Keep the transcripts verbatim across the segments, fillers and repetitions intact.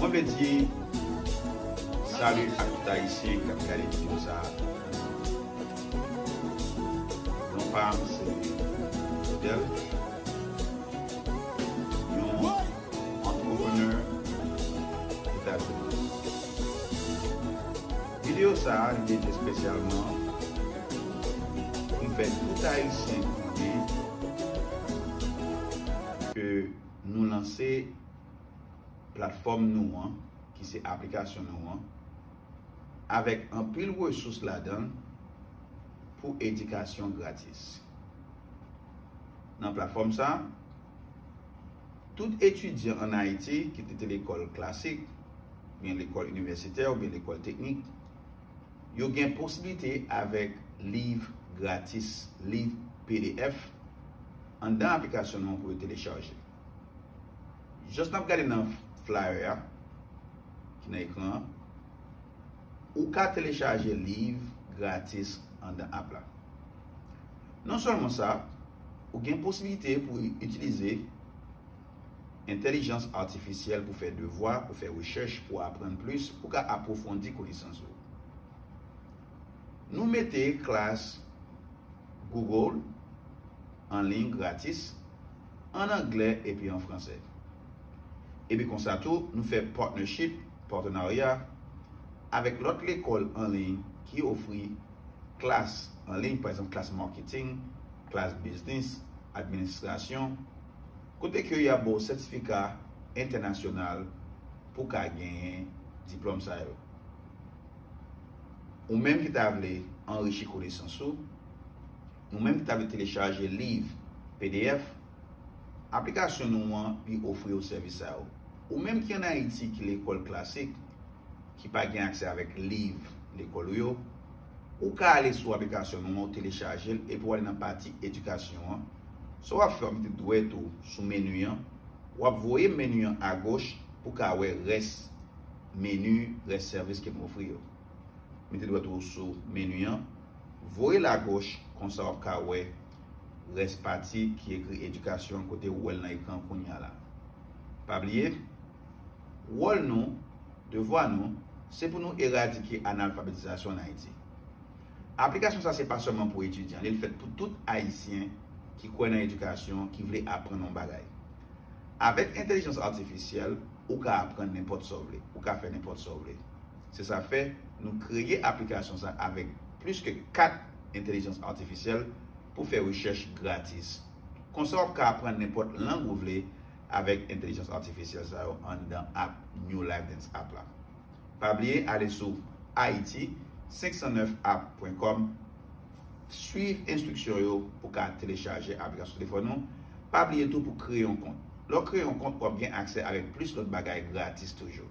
Mwen vle di sali ak tout Ayisyen k ap gade videyo sa a. Non pa m se Fidel, yon entrepreneur Etazini. Videyo sa a, li dedye espesyalman pou m fè tout Ayisyen konnen ke nou lanse platfòm nou an, ki se aplikasyon nou an, avèk anpil resous ladan l pou edikasyon gratis. Nan platfòm sa a, tout etidyan ann Ayiti ki te lekòl klasik, oubyen lekòl inivèsitè, oubyen lekòl teknik, yo gen posiblite avèk liv gratis, liv P D F, anndan aplikasyon nou an pou yo telechaje. Jès n ap gade nan flyer a, ki nan ekran an, ou ka telechaje liv gratis anndan app la. Non sèlman sa, ou gen posiblite pou itilize entèlijans atifisyèl pou fè devwa, pou fè rechèch, pou aprann plis, pou ka apwofondi konesans ou. Nou mete klas Google an liy gratis, an anglè epi an fransè. Epi konsa tou, nou fè partnership, patenarya, avèk lòt lekòl an liy ki ofri klas an liy, pa egzanp, klas marketing, klas biznis, administrasyon, kote ke y ap ba w sètifika entènasyonal pou w ka genyen diplòm sa yo. Ou menm ki ta vle anrichi konesans ou, ou menm ki ta vle telechaje liv P D F, aplikasyon nou an, li ofri w sèvis sa yo. Ou menm ki ann Ayiti, ki lekòl klasik, ki pa gen aksè avèk liv lekòl ou yo, ou ka ale sou aplikasyon nou an, ou telechaje l, epi w ale nan pati edikasyon an. Sa w ap fè, w ap mete dwèt ou sou meni an, w ap voye meni an agoch pou w ka wè rès meni, rès sèvis ke nou ofri yo. Mete dwèt ou sou meni an, voye l agoch, konsa w ap ka wè rès pati ki ekri edikasyon kote ou wè l nan ekran kounye a la. Pa bliye, wòl nou, devwa nou, se pou nou eradike analfabetizasyon ann Ayiti. Aplikasyon sa se pa sèlman pou etidyan, li fèt pou tout Ayisyen ki kwè nan edikasyon, ki vle aprann yon bagay. Avèk entèlijans atifisyèl, ou ka aprann nenpòt sa w vle, ou ka fè nenpòt sa w vle. Se sa fè, nou kreye aplikasyon sa avèk plis ke kat entèlijans atifisyèl pou fè rechèch gratis. Konsa, w ap ka aprann nenpòt lang ou vle avèk entèlijans atifisyèl sa yo anndan app New Life Dance app la. Pa bliye ale sou Haiti senk san nèf app pwen kòm, swiv enstriksyon yo pou ka telechaje aplikasyon telefòn ou. Pa bliye tou pou kreye yon kont. Lè w kreye yon kont, w ap gen aksè avèk plis lòt bagay gratis toujou.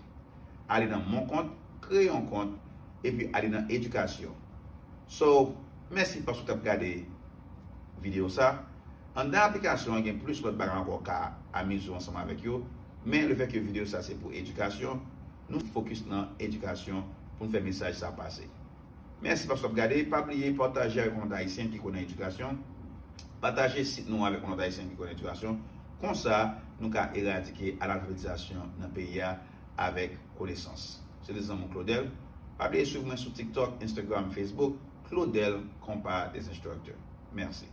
Ale nan Mon Compte, kreye yon kont, epi ale nan Edikasyon. So, mèsi paske w t ap gade videyo sa. Anndan aplikasyon an, gen plis lòt bagay ankò w ka amize w ansanm avèk yo. Men lefètke videyo sa se pou edikasyon, nou fokis nan edikasyon pou n fè mesaj sa pase. Mèsi paske w ap gade. Pa bliye pataje avèk yon lòt Ayisyen ki kwè nan edikasyon. Pataje sit nou avèk yon lòt Ayisyen ki kwè nan edikasyon. Konsa, nou ka eradike analfabetizasyon nan peyi a avèk konesans. Se te zanmi w Claudel. Pa bliye swiv mwen sou TikTok, Instagram, Facebook, Claudel Compas des Instructeurs. Mèsi.